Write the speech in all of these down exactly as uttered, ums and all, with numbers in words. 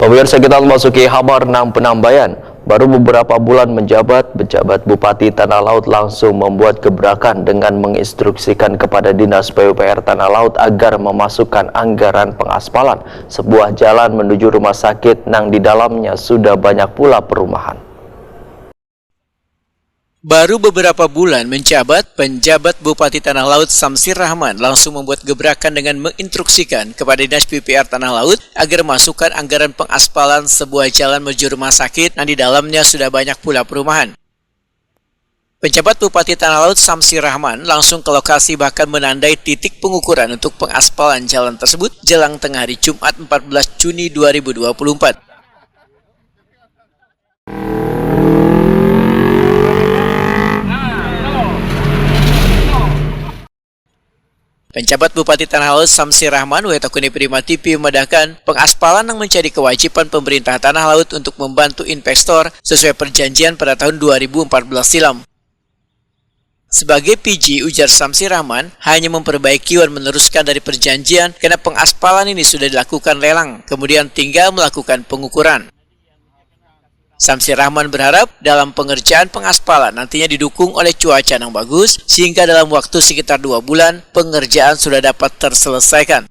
Pemirsa, kita memasuki habar nang penambayan. Baru beberapa bulan menjabat, pejabat Bupati Tanah Laut langsung membuat gebrakan dengan menginstruksikan kepada Dinas P U P R Tanah Laut agar memasukkan anggaran pengaspalan sebuah jalan menuju rumah sakit nang di dalamnya sudah banyak pula perumahan. Baru beberapa bulan menjabat, penjabat Bupati Tanah Laut Samsir Rahman langsung membuat gebrakan dengan menginstruksikan kepada Dinas P U P R Tanah Laut agar masukkan anggaran pengaspalan sebuah jalan menuju rumah sakit yang di dalamnya sudah banyak pula perumahan. Penjabat Bupati Tanah Laut Samsir Rahman langsung ke lokasi, bahkan menandai titik pengukuran untuk pengaspalan jalan tersebut jelang tengah hari Jumat empat belas Juni dua ribu dua puluh empat. Penjabat Bupati Tanah Laut Samsir Rahman, W T K N I Prima T V, memadahkan pengaspalan yang menjadi kewajiban pemerintah Tanah Laut untuk membantu investor sesuai perjanjian pada tahun dua ribu empat belas silam. Sebagai P J, ujar Samsir Rahman, hanya memperbaiki wan meneruskan dari perjanjian karena pengaspalan ini sudah dilakukan lelang, kemudian tinggal melakukan pengukuran. Samsir Rahman berharap dalam pengerjaan pengaspalan nantinya didukung oleh cuaca yang bagus, sehingga dalam waktu sekitar dua bulan pengerjaan sudah dapat terselesaikan.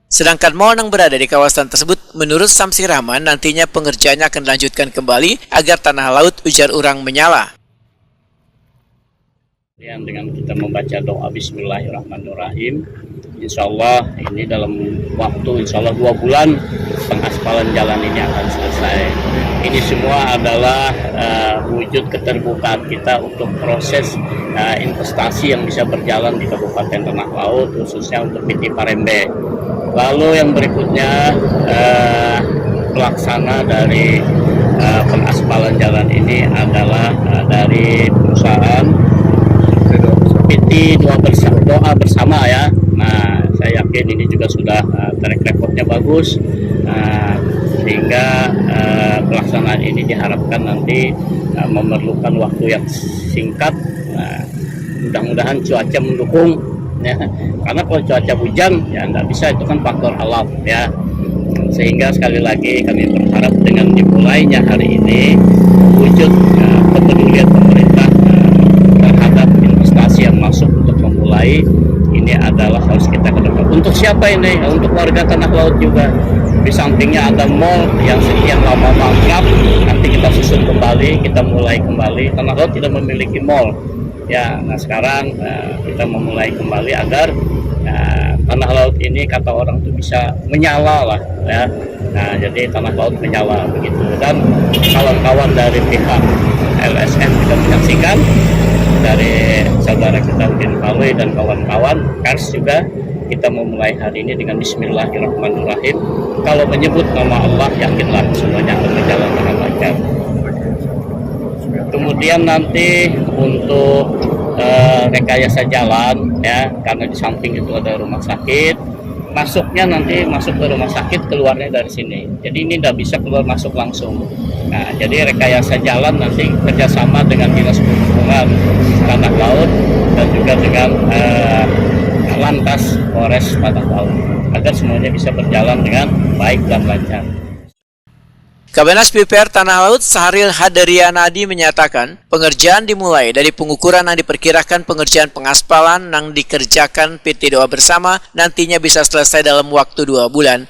Sedangkan mall yang berada di kawasan tersebut, menurut Samsir Rahman, nantinya pengerjaannya akan dilanjutkan kembali agar tanah laut, ujar urang, menyala. Kemudian dengan kita membaca doa Bismillahirrahmanirrahim, insya Allah ini dalam waktu, insya Allah dua bulan pengaspalan jalan ini akan selesai. Ini semua adalah eh, wujud keterbukaan kita untuk proses eh, investasi yang bisa berjalan di Kabupaten Tanah Laut, khususnya untuk P T Parembe. Lalu yang berikutnya eh, pelaksana dari eh, pengaspalan jalan ini adalah eh, dari perusahaan P T Doa Bersa-, Doa Bersama, ya. Nah, saya yakin ini juga sudah eh, track recordnya bagus, eh, sehingga eh, pelaksanaan ini diharapkan nanti eh, memerlukan waktu yang singkat. Nah, mudah-mudahan cuaca mendukung, ya. Karena kalau cuaca hujan, ya, nggak bisa, itu kan faktor alam, ya. Sehingga sekali lagi kami berharap dengan dimulainya hari ini, wujud eh, kepedulian pemerintah eh, terhadap investasi yang masuk untuk memulai ini adalah harus kita kedepan. Untuk siapa ini? Untuk warga Tanah Laut juga. Di sampingnya ada mall yang sekian lama mangkrak, nanti kita susun kembali, kita mulai kembali. Tanah Laut tidak memiliki mall. Ya, nah, sekarang eh, kita memulai kembali agar eh, Tanah Laut ini, kata orang tuh, bisa menyala lah, ya. Nah, jadi Tanah Laut menyala begitu. Dan kawan-kawan dari pihak L S M juga menyaksikan, dari saudara kita Udin Palui dan kawan-kawan, pers juga, kita memulai hari ini dengan Bismillahirrahmanirrahim. Kalau menyebut nama Allah, yakinlah semuanya akan berjalan dengan lancar. Kemudian nanti untuk eh, rekayasa jalan, ya, karena di samping itu ada rumah sakit, masuknya nanti masuk ke rumah sakit, keluarnya dari sini. Jadi ini tidak bisa keluar masuk langsung. Nah, jadi rekayasa jalan nanti kerjasama dengan Dinas Perhubungan Tanah Laut dan juga dengan eh, Lantas Polres Tanah Laut, agar semuanya bisa berjalan dengan baik dan lancar. Kabinasbib P U P R Tanah Laut Sahril Hadrianadi menyatakan, pengerjaan dimulai dari pengukuran yang diperkirakan pengerjaan pengaspalan yang dikerjakan P T Doa Bersama nantinya bisa selesai dalam waktu dua bulan.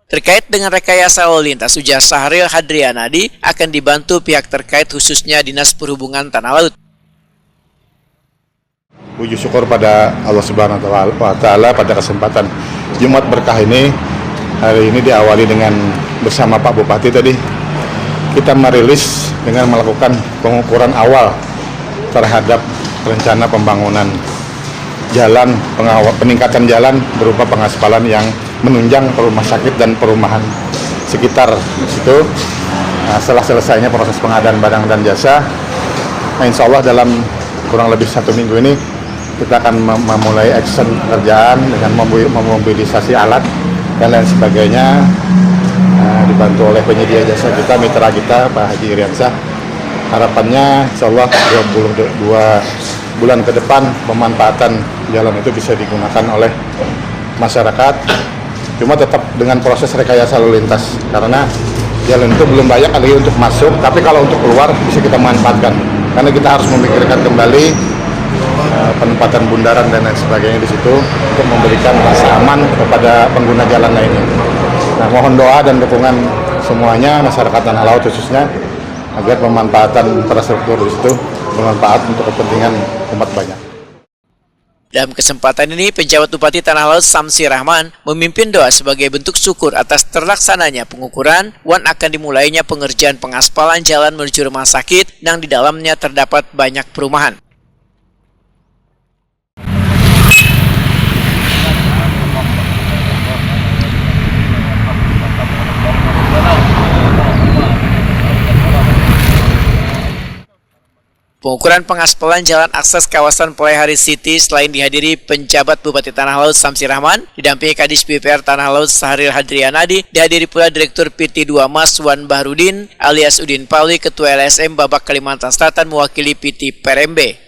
Terkait dengan rekayasa lalu lintas, ujar Sahril Hadrianadi, akan dibantu pihak terkait, khususnya Dinas Perhubungan Tanah Laut. Puji syukur pada Allah Subhanahu wa Ta'ala pada kesempatan Jumat berkah ini. Hari ini diawali dengan bersama Pak Bupati tadi, kita merilis dengan melakukan pengukuran awal terhadap rencana pembangunan jalan, peningkatan jalan berupa pengaspalan yang menunjang rumah sakit dan perumahan sekitar situ. Nah, setelah selesainya proses pengadaan barang dan jasa, nah, insya Allah dalam kurang lebih satu minggu ini kita akan memulai action pekerjaan dengan memobilisasi alat dan lain sebagainya, nah, dibantu oleh penyedia jasa kita, mitra kita, Pak Haji Iriansyah. Harapannya insya Allah dua bulan ke depan pemanfaatan jalan itu bisa digunakan oleh masyarakat, P Cuma tetap dengan proses rekayasa lalu lintas karena jalan itu belum layak lagi untuk masuk, tapi kalau untuk keluar bisa kita manfaatkan karena kita harus memikirkan kembali eh, penempatan bundaran dan lain sebagainya di situ untuk memberikan rasa aman kepada pengguna jalan lainnya. Nah, mohon doa dan dukungan semuanya, masyarakat Tanah Laut khususnya, agar pemanfaatan infrastruktur di situ bermanfaat untuk kepentingan umat banyak. Dalam kesempatan ini, penjabat Bupati Tanah Laut Samsi Rahman memimpin doa sebagai bentuk syukur atas terlaksananya pengukuran wan akan dimulainya pengerjaan pengaspalan jalan menuju rumah sakit yang di dalamnya terdapat banyak perumahan. Pengukuran pengaspalan jalan akses kawasan Pelaihari City selain dihadiri penjabat Bupati Tanah Laut Samsi Rahman, didampingi Kadis B P R Tanah Laut Sahril Hadrianadi, dihadiri pula Direktur P T dua Mas Wan Bahrudin alias Udin Pauli, Ketua L S M Babak Kalimantan Selatan mewakili P T Perembe.